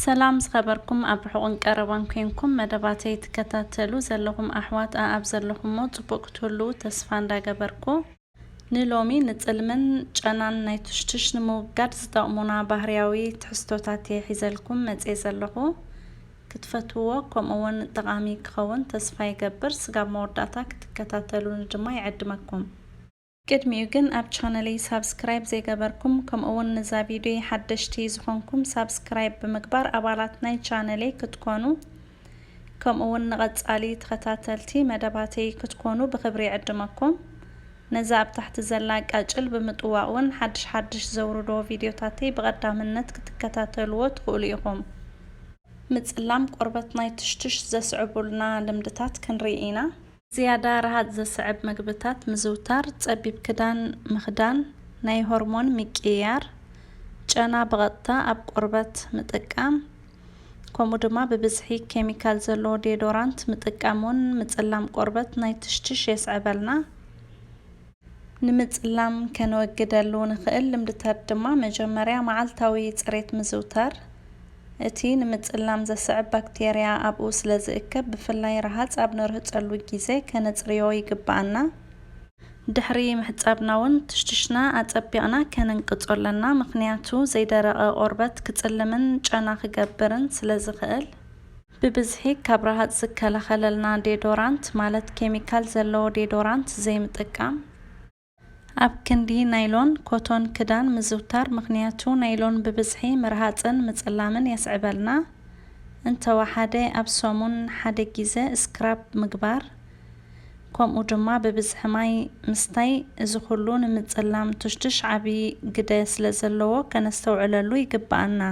ሰላም ዝኸበርኩም ኣብ ርሑቕን ቀረባን ኮንኩም መደባተይ ትከታተሉ ዘለኹም ኣሕዋት ኣኣብ ዘለኹሞ ጽቡቕ ክትህልዉ ተስፋ እንዳገበርኩ፣ ንሎሚ ንጽልምን ጨናን ናይ ቱሽቱሽ ንምውጋድ ዝጠቕሙና ባህርያዊ ትሕዝቶታት እየ ሒዘልኩም መጽየ ዘለኹ። ክትፈትውዎ ከምኡ እውን ጠቓሚ ክኸውን ተስፋ ይገብር። ስጋብ መወዳእታ ክትከታተሉኒ ድማ ይዕድመኩም። ቅድሚኡ ግን ኣብ ቻነለይ ሳብስክራይብ ዘይገበርኩም፣ ከምኡ እውን ንዛ ቪድዮ ሓደሽቲ ዝኾንኩም ሳብስክራይብ ብምግባር ኣባላት ናይ ቻነለይ ክትኮኑ፣ ከምኡ እውን ንቐጻሊ ተኸታተልቲ መደባተይ ክትኮኑ ብኽብሪ ይዕድመኩም። ነዛ ኣብ ታሕቲ ዘላ ቃጭል ብምጥዋቕ እውን ሓድሽ ሓድሽ ዘውርዶ ቪድዮታተይ ብቐዳምነት ክትከታተልዎ ትኽእሉ ኢኹም። ምጽላም ቆርበት ናይ ትሽትሽ ዘስዕቡልና ልምድታት ክንርኢ ኢና። ዝያዳ ረሃጽ ዘስዕብ መግብታት ምዝውታር፣ ጸቢብ ክዳን ምኽዳን፣ ናይ ሆርሞን ምቅይያር፣ ጨና ብቐጥታ ኣብ ቆርበት ምጥቃም፣ ከምኡ ድማ ብብዝሒ ኬሚካል ዘለዎ ዴዶራንት ምጥቃም እውን ምጽላም ቆርበት ናይ ትሽትሽ የስዕበልና። ንምጽላም ከነወግደሉ ንኽእል ልምድታት ድማ መጀመርያ መዓልታዊ ጽሬት ምዝውታር። እቲ ንምጽላም ዘስዕብ ባክቴርያ ኣብኡ ስለ ዝእከብ፣ ብፍላይ ረሃጽ ኣብ ነርህጸሉ ግዜ ከነጽርዮ ይግብኣና። ድሕሪ ምሕጻብና እውን ትሽትሽና ኣጸቢቕና ከነንቅጾ ኣለና፣ ምኽንያቱ ዘይደረቐ ቆርበት ክጽልምን ጨና ክገብርን ስለ ዝኽእል። ብብዝሒ ካብ ረሃጽ ዝከላኸለልና ዴዶራንት፣ ማለት ኬሚካል ዘለዎ ዴዶራንት ዘይምጥቃም። ኣብ ክንዲ ናይሎን ኮቶን ክዳን ምዝውታር፣ ምኽንያቱ ናይሎን ብብዝሒ ምርሃጽን ምጽላምን የስዕበልና። እንተወሓደ ኣብ ሰሙን ሓደ ግዜ ስክራብ ምግባር፣ ከምኡ ድማ ብብዝሒ ማይ ምስታይ፣ እዚ ኩሉ ንምጽላም ቱሽቱሽ ዓቢ ግደ ስለ ዘለዎ ከነስተውዕለሉ ይግብኣና።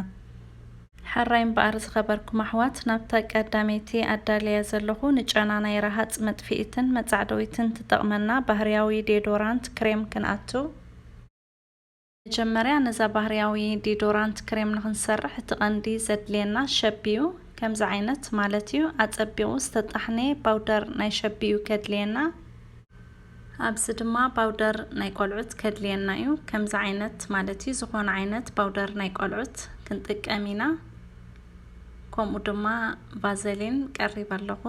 ሕራይ እምበኣር ዝኸበርኩም ኣሕዋት፣ ናብታ ቀዳመይቲ ኣዳልያ ዘለኹ ንጨና ናይ ረሃጽ መጥፍኢትን መጻዕደዊትን ትጠቕመና ባህርያዊ ዴዶራንት ክሬም ክንኣቱ። መጀመርያ ነዛ ባህርያዊ ዲዶራንት ክሬም ንኽንሰርሕ እቲ ቀንዲ ዘድልየና ሸቢ እዩ። ከምዚ ዓይነት ማለት እዩ፣ ኣጸቢቑ ዝተጣሕነ ፓውደር ናይ ሸቢ እዩ ከድልየና። ኣብዚ ድማ ፓውደር ናይ ቆልዑት ከድልየና እዩ። ከምዚ ዓይነት ማለት እዩ፣ ዝኾነ ዓይነት ፓውደር ናይ ቆልዑት ክንጥቀም ኢና። ከምኡ ድማ ቫዘሊን ቀሪብ ኣለኹ።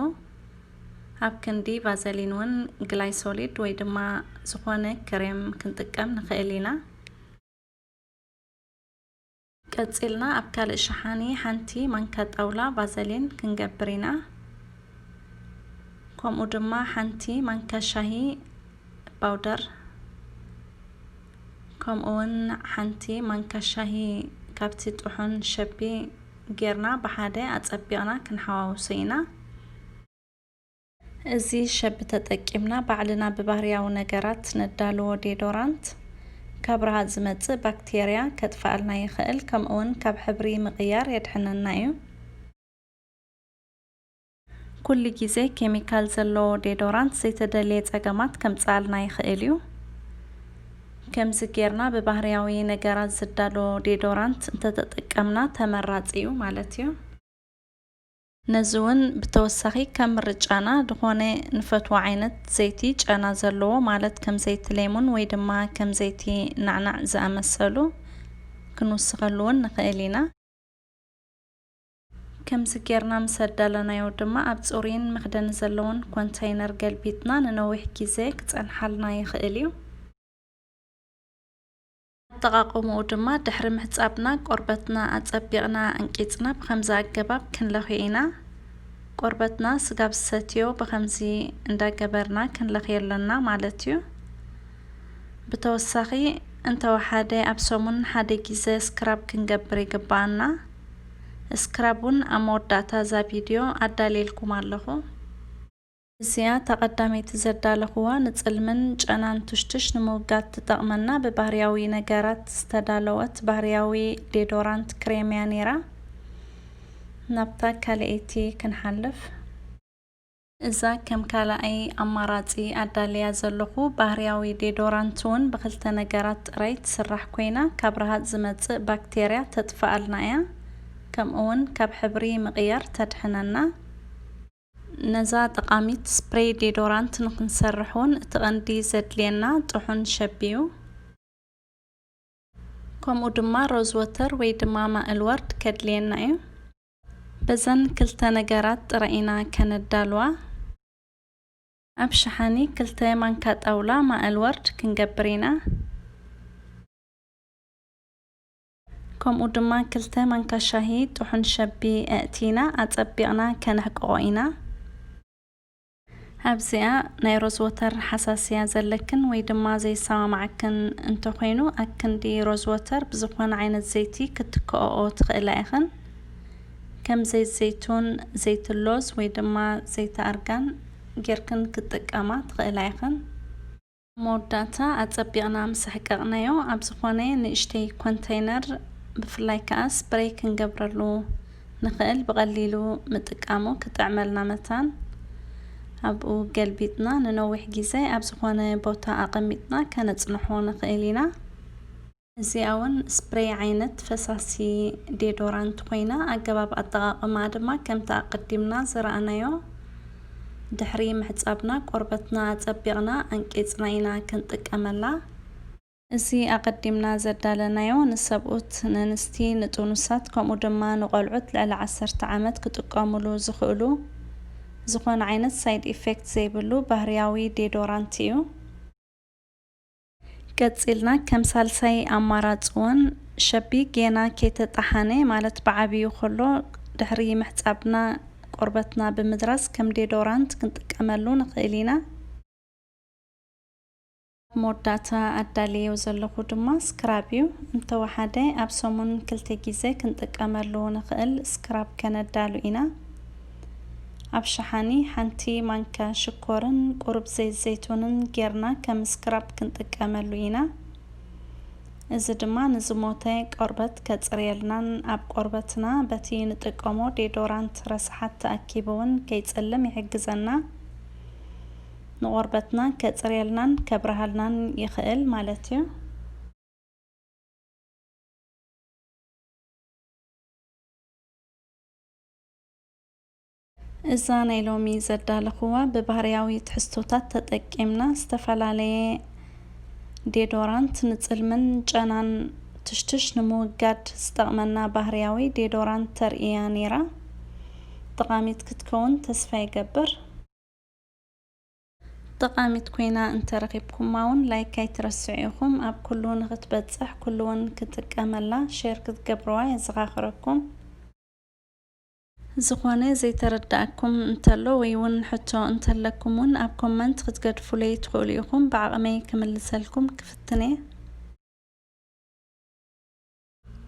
ኣብ ክንዲ ቫዘሊን እውን ግላይሶሊድ ወይ ድማ ዝኾነ ክሬም ክንጥቀም ንኽእል ኢና። ቀጺልና ኣብ ካልእ ሸሓኒ ሓንቲ ማንካ ጣውላ ቫዘሊን ክንገብር ኢና። ከምኡ ድማ ሓንቲ ማንካ ሻሂ ፓውደር፣ ከምኡ እውን ሓንቲ ማንካ ሻሂ ካብቲ ጥሑን ሸቢ ጌርና ብሓደ ኣጸቢቕና ክንሓዋውሶ ኢና። እዚ ሸቢ ተጠቂምና ባዕልና ብባህርያዊ ነገራት ነዳልዎ ዴዶራንት ካብ ረሃጽ ዝመጽእ ባክቴርያ ከጥፍኣልና ይኽእል፣ ከምኡ እውን ካብ ሕብሪ ምቕያር የድሕነና እዩ። ኩሉ ግዜ ኬሚካል ዘለዎ ዴዶራንት ዘይተደልየ ጸገማት ከምጽኣልና ይኽእል እዩ። ከምዚ ጌርና ብባህርያዊ ነገራት ዝዳሎ ዴዶራንት እንተተጠቀምና ተመራጺ እዩ ማለት እዩ። ነዚ እውን ብተወሳኺ ከም ምርጫና ዝኾነ ንፈትዎ ዓይነት ዘይቲ ጨና ዘለዎ፣ ማለት ከም ዘይቲ ሌሙን ወይ ድማ ከም ዘይቲ ናዕናዕ ዝኣመሰሉ ክንውስኸሉ እውን ንኽእል ኢና። ከምዚ ጌርና ምስ ኣዳለናዮ ድማ ኣብ ጽሩይን መኽደኒ ዘለዎን ኮንተይነር ገልቢጥና ንነዊሕ ግዜ ክጸንሓልና ይኽእል እዩ። ኣጠቓቕምኡ ድማ ድሕሪ ምሕጻብና ቆርበትና ኣጸቢቕና ኣንቂጽና ብኸምዚ ኣገባብ ክንለኽዮ ኢና። ቆርበትና ስጋብ ዝሰትዮ ብኸምዚ እንዳገበርና ክንለኽዮ ኣለና ማለት እዩ። ብተወሳኺ እንተወሓደ ኣብ ሰሙን ሓደ ግዜ ስክራብ ክንገብር ይግብኣና። ስክራብ እውን ኣብ መወዳእታ እዛ ቪድዮ ኣዳልየልኩም ኣለኹ። እዚኣ እታ ቀዳመይቲ ዘዳለኹዋ ንጽልምን ጨናን ቱሽቱሽ ንምውጋድ ትጠቕመና ብባህርያዊ ነገራት ዝተዳለወት ባህርያዊ ዴዶራንት ክሬም እያ ነይራ። ናብታ ካልኣይቲ ክንሓልፍ። እዛ ከም ካልኣይ ኣማራጺ ኣዳልያ ዘለኹ ባህርያዊ ዴዶራንት እውን ብኽልተ ነገራት ጥራይ ትስራሕ ኮይና፣ ካብ ረሃጽ ዝመጽእ ባክቴርያ ተጥፍኣልና እያ፣ ከምኡ እውን ካብ ሕብሪ ምቕያር ተድሕነና። ነዛ ጠቓሚት ስፕሬይ ዴዶራንት ንኽንሰርሕ እውን እቲ ቀንዲ ዘድልየና ጥሑን ሸቢ እዩ። ከምኡ ድማ ሮዝ ወተር ወይ ድማ ማእል ወርድ ከድልየና እዩ። በዘን ክልተ ነገራት ጥረ ኢና ከነዳልዋ። ኣብ ሸሓኒ ክልተ ማንካ ጣውላ ማእል ወርድ ክንገብር ኢና። ከምኡ ድማ ክልተ ማንካ ሻሂ ጥሑን ሸቢ ኣእቲና ኣጸቢቕና ከነሕቅቖ ኢና። ኣብዚኣ ናይ ሮዝ ወተር ሓሳስያ ዘለክን ወይ ድማ ዘይሰማማዓክን እንተኾይኑ፣ ኣክንዲ ሮዝ ወተር ብዝኾነ ዓይነት ዘይቲ ክትክኦኦ ትኽእላ ኢኽን። ከም ዘይት ዘይቱን፣ ዘይት ሎዝ ወይ ድማ ዘይት ኣርጋን ጌርክን ክትጥቀማ ትኽእላ ኢኽን። መወዳእታ ኣጸቢቕና ምስ ኣሕቀቕናዮ፣ ኣብ ዝኾነ ንእሽተይ ኮንተይነር፣ ብፍላይ ከኣ ስፕሬይ ክንገብረሉ ንኽእል፣ ብቐሊሉ ምጥቃሙ ክጥዕመልና መታን፣ ኣብኡ ገልቢጥና ንነዊሕ ግዜ ኣብ ዝኾነ ቦታ ኣቐሚጥና ከነጽንሖ ንኽእል ኢና። እዚኣ እውን ስፕሬይ ዓይነት ፈሳሲ ዴዶራንት ኮይና፣ ኣገባብ ኣጠቓቕማ ድማ ከምቲ ኣቐዲምና ዝረኣናዮ፣ ድሕሪ ምሕጻብና ቆርበትና ኣጸቢቕና ኣንቂጽና ኢና ክንጥቀመላ። እዚ ኣቐዲምና ዘዳለናዮ ንሰብኡት፣ ነንስቲ፣ ንጥኑሳት፣ ከምኡ ድማ ንቖልዑት ልዕሊ ዓሰርተ ዓመት ክጥቀሙሉ ዝኽእሉ፣ ዝኾነ ዓይነት ሳይድ ኢፌክት ዘይብሉ ባህርያዊ ዴዶራንት እዩ። ቀጺልና ከም ሳልሳይ ኣማራጺ እውን ሸቢ ጌና ከይተጣሓነ፣ ማለት ብዓብዩ ከሎ ድሕሪ ምሕጻብና ቆርበትና ብምድራስ ከም ዴዶራንት ክንጥቀመሉ ንኽእል ኢና። መወዳእታ ኣዳልየዮ ዘለኹ ድማ ስክራብ እዩ። እንተወሓደ ኣብ ሰሙን ክልተ ግዜ ክንጥቀመሉ ንኽእል ስክራብ ከነዳሉ ኢና። ኣብ ሸሓኒ ሓንቲ ማንካ ሽኮርን ቁሩብ ዘይት ዘይቱንን ጌርና ከም ስክራብ ክንጥቀመሉ ኢና። እዚ ድማ ንዝሞተ ቆርበት ከጽርየልናን ኣብ ቆርበትና በቲ ንጥቀሞ ዴዶራንት ረስሓት ተኣኪቡ እውን ከይጸልም ይሕግዘና። ንቆርበትና ከጽርየልናን ከብርሃልናን ይኽእል ማለት እዩ። እዛ ናይ ሎሚ ዘዳለኹዋ ብባህርያዊ ትሕዝቶታት ተጠቂምና ዝተፈላለየ ዴዶራንት ንጽልምን ጨናን ትሽትሽ ንምውጋድ ዝጠቕመና ባህርያዊ ዴዶራንት ተርእያ ነይራ። ጠቓሚት ክትከውን ተስፋ ይገብር። ጠቓሚት ኮይና እንተረኺብኩማ እውን ላይክ ኣይትረስዑ ኢኹም። ኣብ ኩሉ ንኽትበጽሕ ኩሉ እውን ክጥቀመላ ሼር ክትገብርዋ የዘኻኽረኩም። ዝኾነ ዘይተረዳእኩም እንተሎ ወይ እውን ሕቶ እንተለኩም እውን ኣብ ኮመንት ክትገድፉለይ ትኽእሉ ኢኹም። ብዓቕመይ ክምልሰልኩም ክፍትን እየ።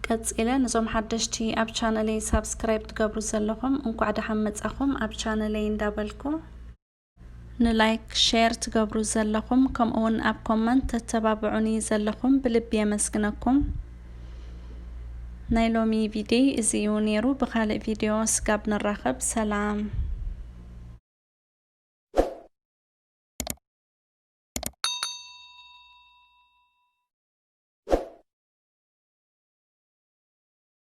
ቀጺለ ነዞም ሓደሽቲ ኣብ ቻነለይ ሳብስክራይብ ትገብሩ ዘለኹም እንኳዕ ደሓን መጻኹም ኣብ ቻነለይ እንዳበልኩ፣ ንላይክ ሼር ትገብሩ ዘለኹም ከምኡ እውን ኣብ ኮመንት ተተባብዑኒ ዘለኹም ብልቢ የመስግነኩም። ናይ ሎሚ ቪድዮ እዚ እዩ ነይሩ። ብኻልእ ቪድዮ ስጋብ ንራኸብ ሰላም።